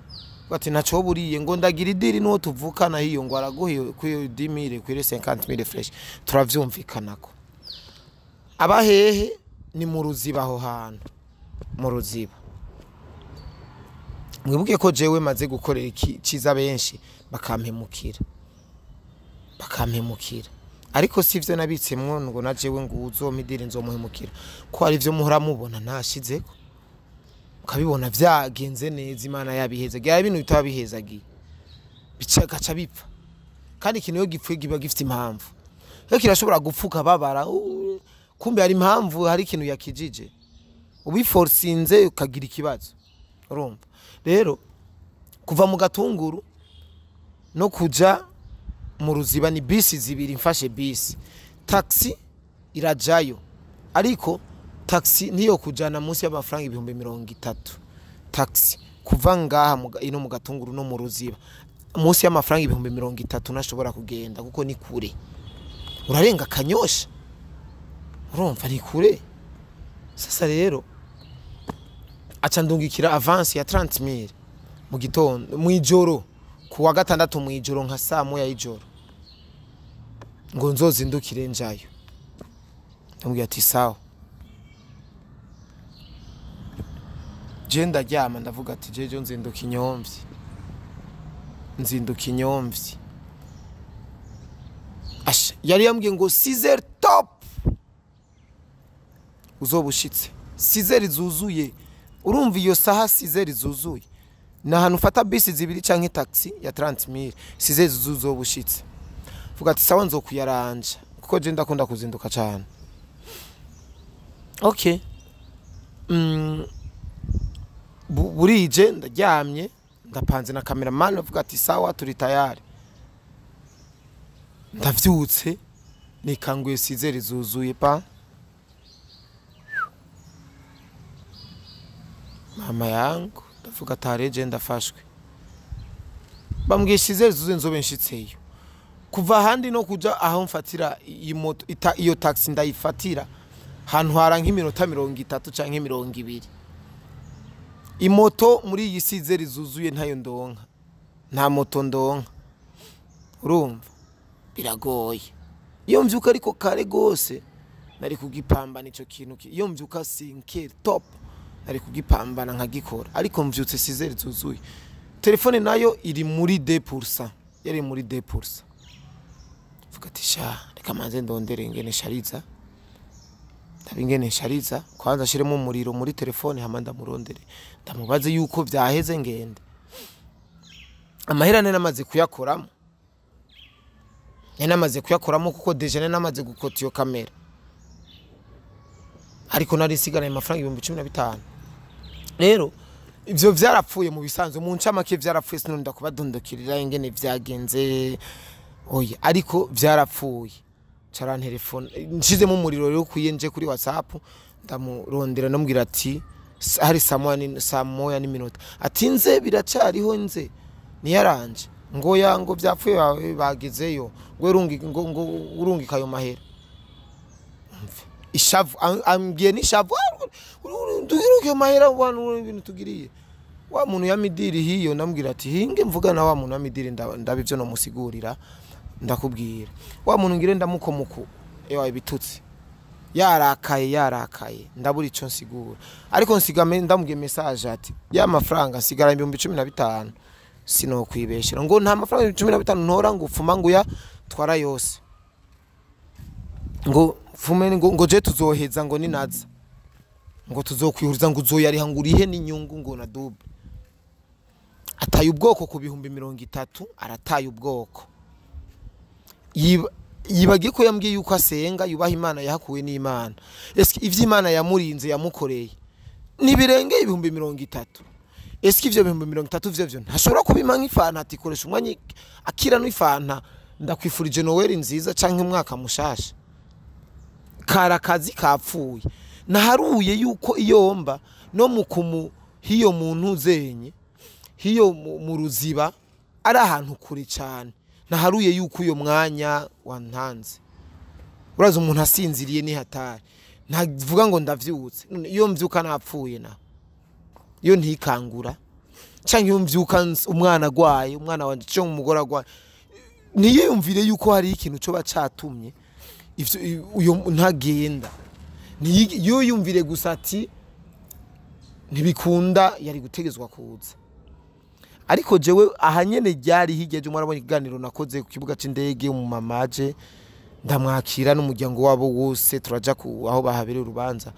ati: "Ntaco buriye." Ngo ndagira idiri n'uwo tuvukana hiyo, ngo araguha kuri 10,000, kuri 50,000 fresh. Turavyumvikanako. Abahehe? Ni mu Ruziba, aho hantu mu Ruziba. Mwibuke ko jewe maze gukorera iki ciza benshi bakampemukira, bakampemukira, ariko sivyo nabitsemwo ngo na jewe ngo uzompa idiri nzomuhemukira, ko hari ivyo muhora mubona ntashizeko, ukabibona vyagenze neza, Imana yabihezagiye. Hari ibintu bitaba bihezagiye, bica gaca bipfa, kandi ikintu iyo gipfuye kiba gifite impamvu. Rero kirashobora gupfuka babara, kumbe hari impamvu, hari ikintu yakijije, ubiforsinze ukagira ikibazo. Urumva rero, kuva mu Gatunguru no kuja mu Ruziba ni bisi zibiri. Mfashe bisi, taxi irajayo, ariko taxi niyo kujana munsi y'amafaranga 30,000. Taxi kuva ngaha ino mu Gatunguru no mu Ruziba, munsi y'amafaranga 30,000 ntashobora kugenda, kuko ni kure, urarenga Kanyosha, urumva ni kure. Sasa rero aca ndungikira avance ya 30,000 mu gitondo, mu ijoro, ku wa gatandatu mu ijoro, nka saa moya y'ijoro, ngo nzozindukire njayo. Ndamubwira ati: "Sawa." Je ndaryama, ndavuga ati: "Jejo nzinduka inyomvyi, nzinduka inyomvyi." Asha, yari yambwiye ngo 6h top uzoba ushitse, 6h zuzuye. Urumva iyo saha 6h zuzuye ni ahantu ufata bisi zibiri canke taxi ya 30,000, 6h zuzuye uzoba ushitse. Vuga ati: "Sawa, nzokuyaranja," kuko je ndakunda kuzinduka cane. Okay, burije ndaryamye, ndapanze na cameraman, avuga ati: "Sawa, turi tayari." Ndavyutse, nikanguye 6h zuzuye pa, mama yangu. Ndavuga atareje, ndafashwe. Bambwiye 6h zuzuye nzobe nshitseyo. Kuva ahandi no kuja aho mfatira iyi moto iyo taxi ndayifatira hantwara nk'iminota 30 canke 20. Imoto muri iyi 6h zuzuye ntayo ndonka, nta moto ndonka. Urumva biragoye. Iyo mvyuka ariko kare gose nari kugipambana ico kintu. Iyo mvyuka 5h top nari kugipambana nkagikora, ariko mvyutse 6h zuzuye, telefone nayo iri muri 2%, yari muri 2%. Vuga ati: "Sha, reka manze ndondere ngene shariza." Ndabingene nshariza kwanza ashiremo umuriro muri telefone, hama ndamurondere, ndamubaze yuko vyaheze ngende. Amahera nari namaze kuyakoramo, nari namaze kuyakoramo, kuko déjà nari namaze gukota iyo kamera, ariko nari nsigaranye amafaranga 15,000. Rero ivyo vyarapfuye mu bisanzwe, mu ncamake vyarapfuye. Sinonda kubadondokirira ingene vyagenze, oya, ariko vyarapfuye. Cara telefone nshizemo umuriro rero ukwiye, nje kuri WhatsApp ndamurondera, ndamubwira ati hari saa 1 n'iminota, ati nze biracariho, nze niyaranje, ngo ya ngo vyapfuye, bawe bagezeyo, ngo urungi, ngo urungika ayo mahera. Umve, ishavu, ambwiye n'ishavu: "Urungi ayo mahera wana, ibintu tugiriye wa muntu ya midiri hiyo." Ndamubwira ati hinge mvuga na wa muntu wa midiri, ndaba ivyo nomusigurira, ndakubwira wa muntu ngire ndamukomuku ewa ibitutsi, yarakaye, yarakaye, ndabura ico nsigura. Ariko nsiga ndamubwiye message ati ya mafaranga nsigara 15,000, sinokwibeshera ngo nta mafaranga 15,000 ntora, ngo ufuma ngo uya twara yose, ngo fume, ngo je tuzoheza, ngo ninaza ngo tuzokwihuriza, ngo uzoyariha, ngo urihe n'inyungu, ngo na double. Ataye ubwoko ku 30,000, arataye ubwoko. Yibagiye ko yambwiye yuko asenga, yubaha Imana, yahakuwe n'Imana. Eske ivyo Imana yamurinze, yamukoreye, ntibirengeye 30,000? Eske ivyo 30,000 vyo ntashobora kubima nk'ifanta, ati koresha umwanya akira n'ifanta, ndakwifurije Noel nziza canke umwaka mushasha? Kara akazi kapfuye. Naharuye yuko iyo mba no mu kumu hiyo muntu zenye hiyo mu ruziba ari ahantu kure cyane, naharuye yuko uyo mwanya wantanze. Uraza umuntu asinziriye ni hatari, ntavuga ngo ndavyutse. None iyo mvyuka napfuye, na iyo ntikangura, canke iyo mvyuka umwana agwaye, umwana wanje cyangwa umugore agwaye, ntiyiyumvire yuko hari ikintu coba catumye ivyo uyo ntagenda. Yiyumvire gusa ati ntibikunda, yari gutegezwa kuza. Ariko jewe aha nyene ryari hirya ejo, mwarabonye ikiganiro nakoze ku kibuga c'indege, umumama aje ndamwakira n'umuryango wabo wose, turaja ku aho bahabereye urubanza,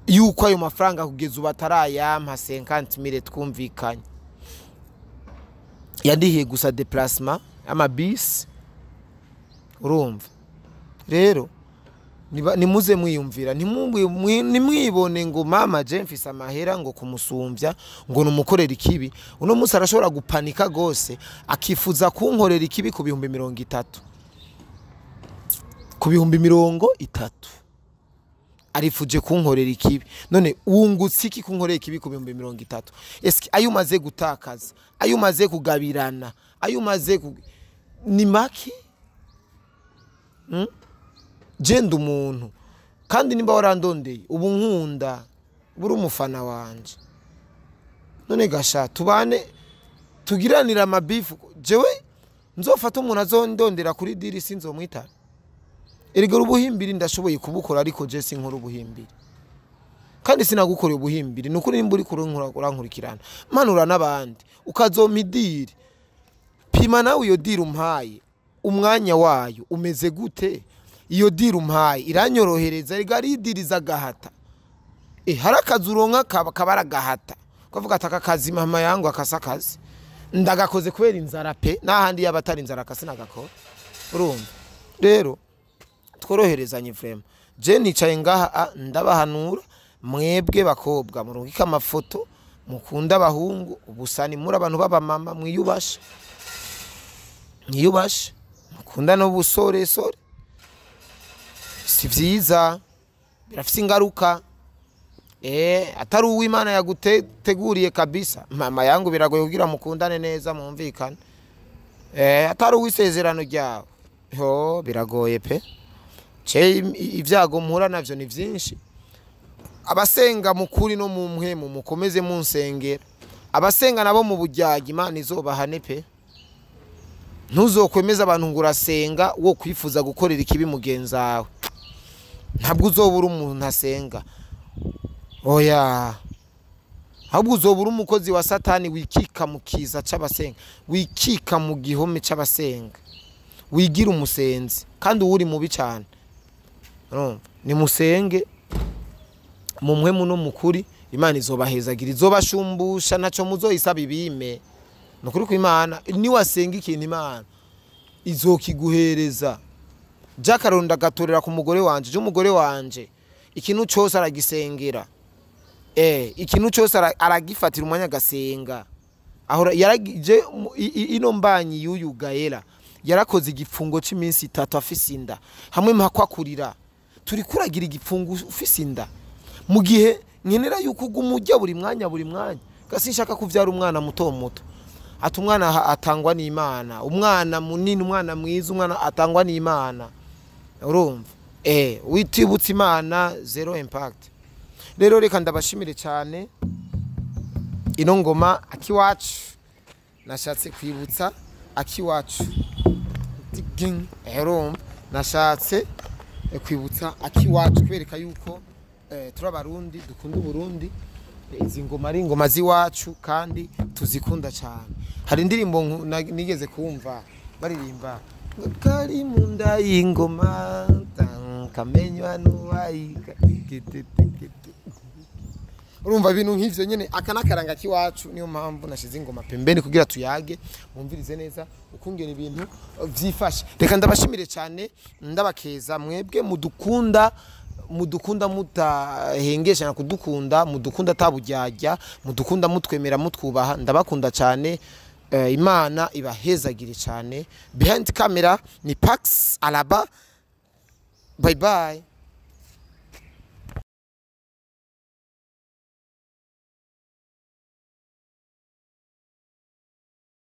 yuko ayo mafaranga kugeza ubu atarayampa, 50,000 twumvikanye. Yandihiye gusa déplacement amabisi. Urumva rero, nimuze mwiyumvira, ntimwibone ngo mama je mfise amahera, ngo kumusumbya, ngo numukorera ikibi. Uno munsi arashobora gupanika gose, akifuza kunkorera ikibi ku 30,000, ku 30,000 arifuje kunkorera ikibi. None wungutse iki kunkorera ikibi ku 30,000? Eske ayo umaze gutakaza, ayo umaze kugabirana, ayo umaze ni make? Jenda umuntu, kandi nimba warandondeye ubu nkunda buri umufana wanje, none gasha tubane tugiranira amabifu. Jewe nzofata umuntu azondondera kuri deal, sinzomwitana. Erega ubuhimbiri ndashoboye kubukora, ariko je sinkora ubuhimbiri, kandi sinagukoreye ubuhimbiri. Ni ukuri, nimba uriko urankurikirana, manura n'abandi ukazompa i deal, pima nawe iyo deal umpaye, umwanya wayo umeze gute? Iyo deal umpaye iranyorohereza? Erega ari i deal z'agahata. Hari akazi uronka kaba ari agahata, ukavuga ati aka kazi mama yangu akasa akazi ndagakoze kubera inzara pe, n'ahandi yaba atari inzara akasi nagakora. Urumva rero, tworoherezanye vraiment. Je nicaye ngaha ndabahanura mwebwe bakobwa murungika amafoto, mukunda abahungu ubusani, muri abantu b'abamama mwiyubashe, mwiyubashe, mukunda n'ubusoresore, si vyiza, birafise ingaruka. Atari uw'Imana yaguteguriye kabisa, mama yangu, biragoye kugira mukundane neza, mwumvikane. Atari uw'isezerano ryawe, ho biragoye pe. Ce ibyago mpura navyo ni vyinshi. Abasenga mukuri no mu mpwemu, mukomeze munsengera. Abasenga nabo mu bujyaga, Imana izobahane pe. Ntuzokwemeza abantu ngo urasenga wo kwifuza gukorera ikibi mugenzi wawe, ntabwo uzobura umuntu asenga, oya, ahubwo uzobura umukozi wa Satani wikika mu kiza c'abasenga, wikika mu gihome c'abasenga, wigira umusenzi kandi uwuri mubi cyane. Urumva, nimusenge. Mu mpwemu no mukuri, Imana izobahezagira, izobashumbusha, ntaco muzoyisaba ibime. Nukuri ku Imana, niwasenga ikintu, Imana izokiguhereza. Jakaronda agatorera ku mugore wanje. Je umugore wanje ikintu cose aragisengera, ikintu cose aragifatira umwanya agasenga. Ahora yaragije ino mbanyi y'uyu Gaela, yarakoze igipfungo c'iminsi 3 afise inda, hamwe mpakwakurira turi kuragira igipfungo ufise inda, mu gihe nkenera yuko uguma urya buri mwanya buri mwanya. Gasi nshaka kuvyara umwana muto muto. Ati umwana atangwa n'Imana, umwana munini, umwana mwiza, umwana atangwa n'Imana. Urumva, witibutse Imana, zero impact. Rero reka ndabashimire cyane. Ino ngoma akiwacu, nashatse kwibutsa akiwacu. Tiging. Urumva, nashatse kwibutsa akiwacu, kwereka yuko turi Abarundi, dukunda Uburundi. Izi ngoma ari ingoma z'iwacu kandi tuzikunda cyane. Hari indirimbo nigeze kumva baririmba ngo kari mu nda y'ingoma kamenywa n'uwayika. Urumva, ibintu nk'ivyo nyene, aka n'akaranga k'iwacu. Niyo mpamvu nashize ingoma pembeni kugira tuyage, mwumvirize neza ukungena ibintu vyifashe. Reka ndabashimire cyane, ndabakeza mwebwe mudukunda, mudukunda mutahengeshana kudukunda, mudukunda ataburyarya, mudukunda mutwemera, mutwubaha. Ndabakunda cyane. Imana ibahezagire cyane. Behind camera ni Pax Alaba. Bye bye.